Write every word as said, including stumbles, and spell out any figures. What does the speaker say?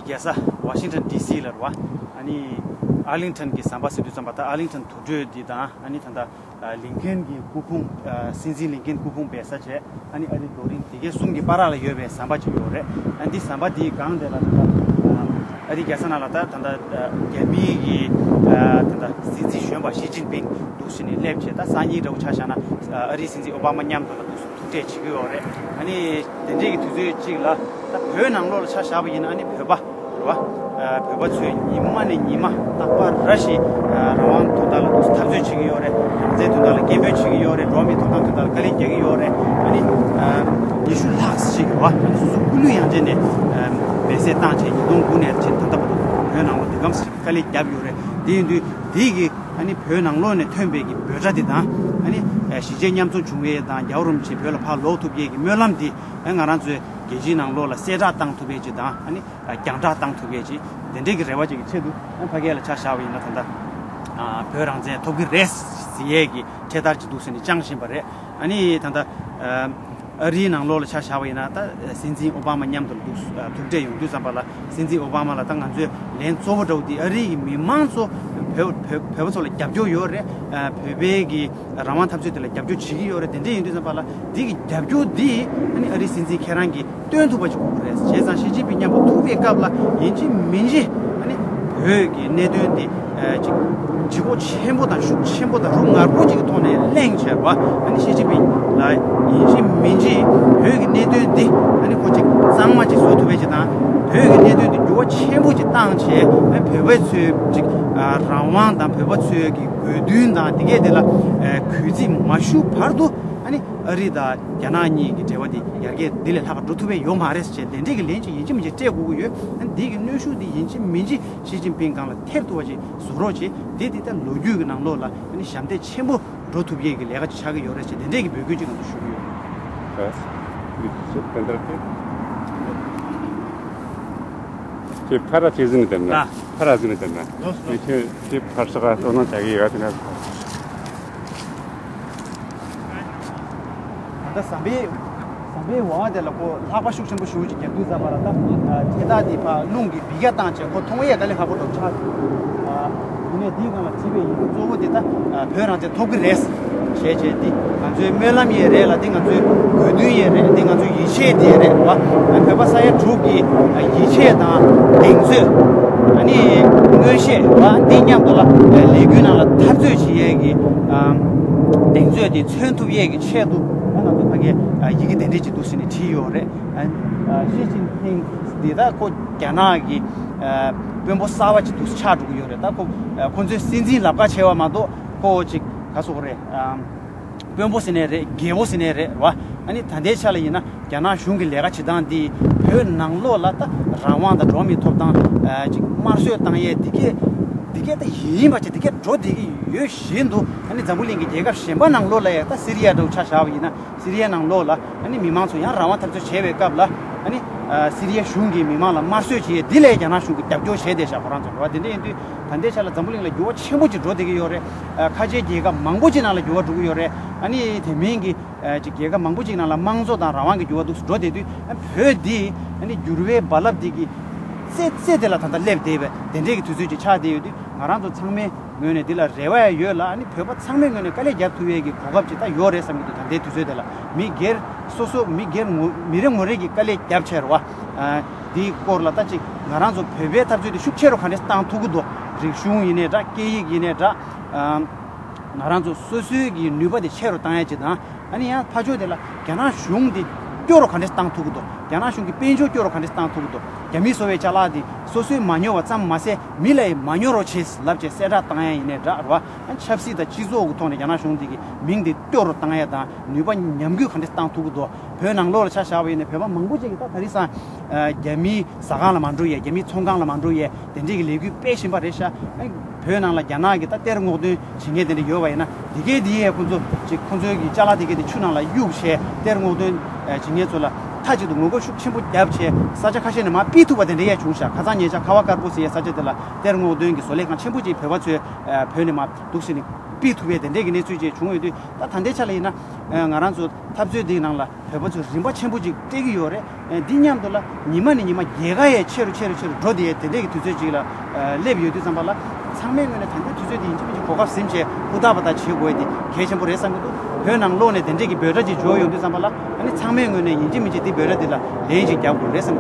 རྒྱལ་ས་ཝ་ཤིང་ཊོན་ཌི་སི་ལ་རེད་བ། ཨ་ནི་ཨར་ལིང་ཊོན་གྱི་ཟམ་པ་ཟེར་དུས་ཙམ་པ། ད་ཨར་ལིང་ཊོན་དུར་ཁྲོད་འདི་དང་། ཨ་ནི་ད་ལྟ་ལིན་ཁན་གྱི་སྐུ་ཕུང་། སྲིད་འཛིན་ལིན་ཁན་སྐུ་ཕུང་སྦས་ས་བྱས། ཨ་ནི་ཨ་རི་རྡོ་རིང་དེ་གའི་གསུམ་གྱི་བར་ལ་ཡོད་པའི་ཟམ་པ་ཅིག་ཡོད་རེད། ཨ་འདི་ཟམ་པ་འདིའི་སྒང་དེ་ལ་ད་ལྟ་ཨ་རི་རྒྱལ་ས་ནང་ལ་ད་ད་ལྟ་རྒྱ་མིའི་གི་ད་ལྟ་སྲིད་འཛིན་གཞོན་པ་ཞི་ཅིན་ཕིང་འདུག་སེ་ནས་སླེབས་བྱས། ད་སང་ཉིན་འདྲ་བོ་ཆ་བཞག་ན་ཨ་རིའི་སྲིད་འཛིན་ཨོ་བྷ་མ་མཉམ་དུ་ལ་འདུག་སེ་ཐུག་འཕྲད་བྱེད་ཀྱི་ཡོད་རེད། ཨ་ནི་དེ་འདྲའི་གི་དུས་ཚོད་ཅིག་ལ་ད་བོད་ནང་ལོགས་ལ་ཆ་བཞག་པ་ཡིན་ན། ཨ་ནི་བོད་པ་རེད་བ། ཨ་བོད་པ་ཚོས་ཉི་མ་ནས་ཉི་མ་རྟག་པར་རེ་བཞིན་ཨ་རང་དབང་དོན་དག་ལ་འདུག་སེ་འཐབ་རྩོད་བྱེད་ཀྱི་ཡོད་རེད། རང་བཙན་དོན་དག་ལ་སྐད་འབོད་བྱེད་ཀྱི་ཡོད་རེད། འགྲོ་བ་མིའི་ཐོབ་ཐང་དོན་དག་ལ་དཀའ་ལས་རྒྱག་གི་ཡོད་རེད། ཨ་ནི་ཨ་ཉི་ཤུ་ལྷག་ཞིག་རེད་བ། ཨ་ནི་སོ་སོ་སྐུ་ལུས་ཡང་ཅིན་ནས་ཨ་མེ་བསྲེགས་བཏང་བྱས། ཉིས་སྟོང་དགུ་ནས་བྱས་ད་ལྟ་བར་དུ་བོད་ནང་ལ་འདི་གམ་ཞིག་དཀའ་ལས་བརྒྱབ་ཡོད་རེད། དེ་ཡིན་དུས་འདི་གི་ཨ་ནི་བོད་ནང་ལོགས་ནས་ཐོན་པའི་གི་འབོད་སྒྲ་འདི་དང་། ཨ་ནི་ཨ་གཞིས་བྱེས་མཉམ་འཛོམས་བྱུང་བའི་དང་། རྒྱལ་བ་རིན་པོ་ཆེ་བོད་ལ་ཕར་ལོག་ཐུབ་ཡས་ཀྱི་སྨོན་ལམ་འདི་ཨ་ང་རང་ཚོའི་རྒྱལ་སྤྱིའི་ནང་ལོགས་ལ་གསལ་བསྒྲགས་བཏང་ཐུབ་ཡས་ཅིག་དང་། ཨ་ནི་ཨ་རྒྱང་བསྒྲགས་བཏང་ཐུབ་ཡས་ཅིག་དེ་འདྲའི་གི་རེ་བ་ཅིག་གི་ཆེད་དུ། ཨ་ཕ་གི་ལ་ཆ་བཞག་པ་ཡིན་ན་ད་ལྟ་ཨ་བོད་རང་བཙན་ཐོབ་ཀྱི་རེད་ཟེར་ཡས་ཀྱི་འཕྲེད་དར་ཅིག་འདུག་སེ་ནས་བཅང་བཞིན་པ་རེད། ཨ་ནི་ད་ལྟ་ཨ་ཨ་རིའི་ནང་ལོགས་ལ་ཆ་བཞག་པ་ཡིན་ན། ད་སྲིད་འཛིན་ཨོ་བྷ་མ་མཉམ་དུ་འདུག་ཨ་ཐུག་འཕྲད་ཡོང་དུས་ཙམ་པ་ལ། སྲིད་འཛིན་ཨོ་བྷ་མ་ལ་ད་ང་ཚོའི་ལན་གཙོ་བོ་འདྲ་བོ་འདི་ཨ་རི་ཡི་མི་མང་ཚོ་བོད་བོད་བོད་པ་ཚོ་ལ་རྒྱབ་སྐྱོར་ཡོད་རེད། ཨ་བོད་པའི་གི་རང་དབང་འཐབ་རྩོད་དེ་ལ་རྒྱབ་སྐྱོར་བྱེད་ཀྱི་ཡོད་རེད། དེ་འདྲ་ཡིན་དུས་ཙམ་པ་ལ་འདི་གི་རྒྱབ་སྐྱོར་འདི་ཨ་ནི་ཨ་རིའི་སྲིད་འཛིན་ཁྱེད་རང་གིས་སྟོན་ཐུབ་པ་ཅིག་དགོས་ཀྱི་རེད། བྱས་ཙང་ཞི་ཅིན་ཕིང་མཉམ་པོ་ཐུག་པའི་སྐབས་ལ་ཡིན་གཅིག་མིན་གཅིག་ཨ་ནི་བོད་ཀྱི་གནད་དོན་འདི་ཨ་ཅིག་ལྗིད་ཁོག་ཆེན་པོ་དང་ཤུགས་ཆེན་པོ་དང་རུ་ངར་པོ་ཅིག་གི་ཐོག་ནས་གླེང་བྱས་པ། ཨ་ནི་ཞི་ཅིན་ཕིང་ལ་ཡིན་གཅིག་མིན་གཅིག་བོད་ཀྱི་གནད་དོན་འདི་ཨ་ནི་ཁོ་ཅིག་གཙང་མ་ཅིག་བཟོ་ཐུབ་པ་ཅིག་དང་། བོད་ཀྱི་གནད་དོན་འདི་འགྱུར་བ་ཆེན་པོ་ཅིག་བཏང་བྱས། ཨ་བོད་པ་ཚོའི་ཅིག་ཨ་རང་དབང་དང་བོད་པ་ཚོའི་གི་དགོས་འདུན་དང་དེ་གས་དེ་ལ་ཨ་གུས་བརྩི་མ་ཞུ་བར་དུ། ཨ་ནི་ཨ་རི་དང་རྒྱ་ནག་གཉིས་ཀྱི་འབྲེལ་བ་འདི་ཡར་རྒྱས་འདི་ལས་ལྷག་འགྲོ་ཐུབ་པ་ཡོད་མ་རེད་ཅེས་དེ་འདྲའི་གི་ལན་ཅིག་ཡིན་གཅིག་མིན་གཅིག་སྤྲད་དགོས་ཀྱི་ཡོད། ཨ་ནི་འདི་གི་གནོན་ཤུགས་འདི་ཡིན་གཅིག་མིན་གཅིག་ཞི་ཅིན་ཕིང་སྒང་ལ་ཐེབས་ཐུབ་པ་ཅིག་བཟོ་རོགས་བྱེད། དེ་འདི་ད་ལོ་རྒྱུས་ཀྱི་ནང་ལོགས་ལ་ཨ་ནི་ཞབས་འདེགས་ཆེན་པོ་འགྲོ་ཐུབ་ཡས་ཀྱི་ལས་ཀ་ཅིག་ཆགས་ཀྱི་ཡོད་རེད་ཅེས་དེ་འདྲའི་གི་འབོད་སྐུལ་ཅིག་ང་ཚོ་ཞུ་གི་ཡོད། ཨ་འདི་ཚོ་དེ་འདྲ་དེ། ཁྱེད་ཕ་ར་ཁྱེད་ཟིན་ནས་བསྡད་ན། ཨ། ཕ་ར་ཟིན་ནས་བསྡད་ན། ལོས་ལོས། ཁྱེད་ཁྱེད་ཕར་ཕྱོགས་ལ་སྤྲོ་སྣང་བྱ་གི་ཡོད་དེ་ན། ད་ཟམ་པའི་ཟམ་པའི་འོག་དེ་ལ་ཁོ་ལྷགས་པ་ཤུགས་ཆེན་པོ་ཞེ་པོ་ཅིག་རྒྱག་དུས་ཙམ་པ་ལ། ད་འཕྲེད་དར་དེ་ཕར་རླུང་གིས་འབུད་རྒྱག་བཏང་བྱས་ཁོ་མཐོང་ཡས་དཀའ་ལས་ཁག་པོ་འདྲ་པོ་ཆགས་འདུག་ཨ་དེ་ནས་དེའི་སྒང་ལ་བྲིས་པའི་ཡི་གེ་གཙོ་བོ་དེ་ད་བོད་རང་བཙན་ཐོབ་ཀྱི་རེད། བྱས་བྱས་འདི་ང་ཚོའི་སྨོན་ལམ་ཡས་རེད་ལ། འདི་ང་ཚོའི་དགོས་འདུན་ཡས་རེད། འདི་ང་ཚོའི་ཡིད་ཆེས་འདི་ཡས་རེད་བ། བོད་པ་ས་ཡ་དྲུག་གི་ཡིད་ཆེས་དང་གདེང་ཚོད། ཨ་ནི་མངོན་ཤེས་བ། འདི་མཉམ་དུ་ལ་ལས་འགུལ་ནང་ལ་འཐབ་རྩོད་བྱེད་ཡས་ཀྱི་གདེང་ཚོད་འདི་མཚོན་ཐུབ་ཡས་ཀྱི་ཆེད་དུ། ཨ་ང་ཚོ་ཕ་གིའི་ཡི་གེ་དེ་འདྲས་ཅིག་འདུག་ཟེར་ནས་བྲིས་ཡོད་རེད། ཨ་ཞི་ཅིན་ཕིང་འདི་ད་ཁོ་རྒྱ་ནག་གི་དཔོན་པོ་གསར་བ་ཅིག་འདུག་ཆགས་འགྲོ་གི་ཡོད་རེད། ད་ཁོ་ཁོ་ཚོའི་སྲིད་འཛིན་ལབ་ཁ་བྱས་པ་མ་གཏོགས་ཁོ་ཅིག་ག་སོག་རེད། དཔོན་པོ་ཟེར་ནའི་རེད། རྒྱལ་པོ་ཟེར་ནའི་རེད་བ། ཨ་ནི་ད་ལྟའི་ཆ་ལ་ཡིན་ན་རྒྱ་ནག་གཞུང་གི་ལས་ཀ་བྱེད་སྟངས་འདི་བོད་ནང་ལོགས་ལ་ད་རང་དབང་དང་འགྲོ་བ་མིའི་ཐོབ་ཐང་ཨ་ཅིག་དམར་གསོད་བཏང་ཡས་འདི་གས་འདི་གས་ད་ཡིན་ཡིན་པ་ཅིག་འདི་གས་འགྲོ་བསྡད་ཀྱི་ཡོད་བཞིན་དུ། ཨ་ནི་འཛམ་བུ་གླིང་གི་རྒྱལ་ཁབ་གཞན་པ་ནང་ལོགས་ལ་ཡང་ད་སི་རི་ཡ་འདྲ་བོ་ཆ་བཞག་པ་ཡིན་ན། སི་རི་ཡ་ནང་ལོགས་ལ་ཨ་ནི་མི་མང་ཚོ་ཡང་རང་དབང་འཐབ་རྩོད་བྱས་པའི་སྐབས་ལ། ཨ་ནི་ཨ་སི་རི་ཡ་གཞུང་གིས་མི་མང་ལ་དམར་གསོད་བྱས་ཡས་འདི་ལ་རྒྱ་ནག་གཞུང་གིས་རྒྱབ་སྐྱོར་བྱས་བསྡད་ཤག་ཁོ་རང་ཚོ་རེད་བ། དེ་འདྲ་ཡིན་དུས་ད་ལྟའི་ཆ་ལ་འཛམ་བུ་གླིང་ལ་འགྱུར་བ་ཆེན་པོ་ཅིག་འགྲོ་བསྡད་ཀྱི་ཡོད་རེད། ཨ་ཁ་ཆེའི་རྒྱལ་ཁབ་མང་པོ་ཅིག་ནང་ལ་འགྱུར་བ་འགྲོ་གི་ཡོད་རེད། ཨ་ནི་དེ་མིན་གྱི་ཨ་ཅིག་རྒྱལ་ཁབ་མང་པོ་ཅིག་ནང་ལ་དམངས་གཙོ་དང་རང་དབང་གི་འགྱུར་བ་འདུག་སེ་འགྲོ་བསྡད་དུས། ཨ་བོད་འདི་ཨ་ནི་འགྱུར་བའི་རྦ་རླབས་འདི་གི་རྩེ་རྩེ་དེ་ལ་ད་ལྟ་སླེབས་བསྡད་པའི་དེ་འདྲའི་གི་དུས་ཚོད་ཅིག་ཆགས་བསྡད་ཡོད་དུས། ང་རང་ཚོ་ཚང་མའི་ངོས་ནས་འདི་ལ་རེ་བ་ཡང་ཡོད་ལ། ཨ་ནི་བོད་པ་ཚང་མའི་ངོས་ནས་དཀའ་ལས་རྒྱབ་ཐུབ་ཡས་ཀྱི་གོ་སྐབས་ཅིག་ད་ཡོད་རེད་བསམ་གྱི་འདུག་ད་ལྟའི་དུས་ཚོད་དེ་ལ་མི་སྒེར་སོ་སོ་མི་སྒེར་ངོ་མི་རེ་ངོ་རེ་གིས་དཀའ་ལས་རྒྱབ་བྱས་རེད་བ། ཨ་འདིའི་སྐོར་ལ་ད་ཅིག་ང་རང་ཚོ་བོད་པའི་འཐབ་རྩོད་དེ་ཤུགས་ཆེ་རུ་ག་འདྲས་བཏང་ཐུབ་ཀྱི་འདུག་རིག་གཞུང་ཡིན་ནའི་འདྲ། སྐད་ཡིག་ཡིན་ནའི་འདྲ། ཨ་ང་རང་ཚོ་སོ་སོའི་གི་ནུས་པ་དེ་ཆེ་རུ་བཏང་ཡ་ཅིག་དང་། ཨ་ནི་ཡང་ཕར་ཕྱོགས་དེ་ལ་རྒྱ་ནག་གཞུང་དེ་སྐྱོ་རུ་ག་འདྲས་བཏང་ཐུབ་ཀྱི་འདུག་རྒྱ་ནག་གཞུང་གི་དཔལ་འབྱོར་སྐྱོ་རུ་ག་འདྲས་བཏང་ཐུབ་ཀྱི་འདུག་རྒྱ་མིས་བཟོ་བའི་ཅ་ལག་དེ་སོ་སོས་མ་ཉོ་བ་ཙམ་མ་ཟད་མི་ལ་ཡང་མ་ཉོ་རོགས་བྱེད་ལབ་བྱས་གསལ་བསྒྲགས་བཏང་ཡ་ཡིན་ནའི་འདྲ་རེད་བ། ཨ་ཆབ་སྲིད་དང་སྤྱི་ཚོགས་ཀྱི་ཐོག་ནས་རྒྱ་ནག་གཞུང་དེ་གི་མིང་དེ་སྐྱོ་རུ་བཏང་ཡ་དང་ནུས་པ་ཉམས་རྒུད་ག་འདྲས་བཏང་ཐུབ་ཀྱི་འདུག་བོད་ནང་ལོགས་ལ་ཆ་བཞག་པ་ཡིན་ན་བོད་པ་མང་པོ་ཅིག་གིས་ད་ད་རེས་སང་རྒྱ་མིའི་ཟ་ཁང་ལ་མ་འགྲོ་ཡས། རྒྱ་མིའི་ཚོང་ཁང་ལ་མ་འགྲོ་ཡས། དེ་འདྲའི་གི་ལས་འགུལ་སྤེལ་བཞིན་པ་རེད་ཤག་ཨ་བོད་ནང་ལ་རྒྱ་ནག་གི་ད་གཏེར་སྔོག་འདོན་བྱེད་མཁན་དེ་འདྲ་ཡོད་པ་ཡིན་ན། དེ་གས་དེ་ཡས་ཁོང་ཚོ་ཅིག་ཁོང་ཚོའི་གི་ཅ་ལག་དེ་གས་དེ་ཆུ་ནང་ལ་གཡུགས་བྱས་གཏེར་སྔོག་འདོན་བྱེད་མཁན་ཚོ་ལ་མཐའ་གཅིག་ཏུ་ངོ་རྒོལ་ཤུགས་ཆེན་པོ་བརྒྱབ་བྱས་ས་ཆ་ཁ་ཤས་ནས་མར་ཕུད་ཐུབ་པ་དེ་འདྲ་ཡས་བྱུང་ཤག་ཁ་སང་ཉེ་ཆར་ཁ་བ་དཀར་པོ་ཟེར་ཡས་ས་ཆ་དེ་ལ་གཏེར་སྔོག་འདོན་གྱི་བཟོ་ལས་ཁང་ཆེན་པོ་ཅིག་བོད་པ་ཚོས་བོད་ནས་མར་འདུག་སེ་ནས་ སྤེལ་ཐུབ་པའི་དེ་འདྲས་ཀྱི་གནས་ཚུལ་ཅིག་བྱུང་ཡོད་དུས། ད་ད་ལྟའི་ཆ་ལ་ཡིན་ན་ང་རང་ཚོ་འཐབ་རྩོད་འདིའི་ནང་ལ་བོད་པ་ཚོ་རིམ་པ་ཆེན་པོ་ཅིག་སྤྲད་ཀྱི་ཡོད་རེད། འདི་མཉམ་དུ་ལ་ཉི་མ་ནས་ཉི་མ་རྒྱལ་ཁ་ཡས་ཆེ་རུ་ཆེ་རུ་ཆེ་རུ་འགྲོ་བསྡད་ཡས་དེ་འདྲས་ཀྱི་དུས་ཚོད་ཅིག་ལ་སླེབས་ཡོད་དུས་ཙམ་པ་ལ། ཚང་མའི་ངོས་ནས་ད་ལྟའི་དུས་ཚོད་འདི་ཡིན་གཅིག་མིན་གཅིག་གོ་སྐབས་ཟིན་བྱས་ཧུར་ཐག་པ་ཐག་བྱེད་དགོས་ཡས་དེ་གལ་ཆེན་པོ་རེད་བསམ་གྱི་འདུག་བོད་ནང་ལོགས་ནས་དེ་འདྲས་ཀྱི་འབོད་སྒྲ་ཅིག་འབྱོར་ཡོང་དུས་ཙམ་པ་ལ། ཨ་ནི་ཚང་མའི་ངོས་ནས་ཡིན་གཅིག་མིན་གཅིག་འདི་འབོད་སྒྲ་འདི་ལ་ལན་ཅིག་རྒྱག་དགོས་རེད་བསམ།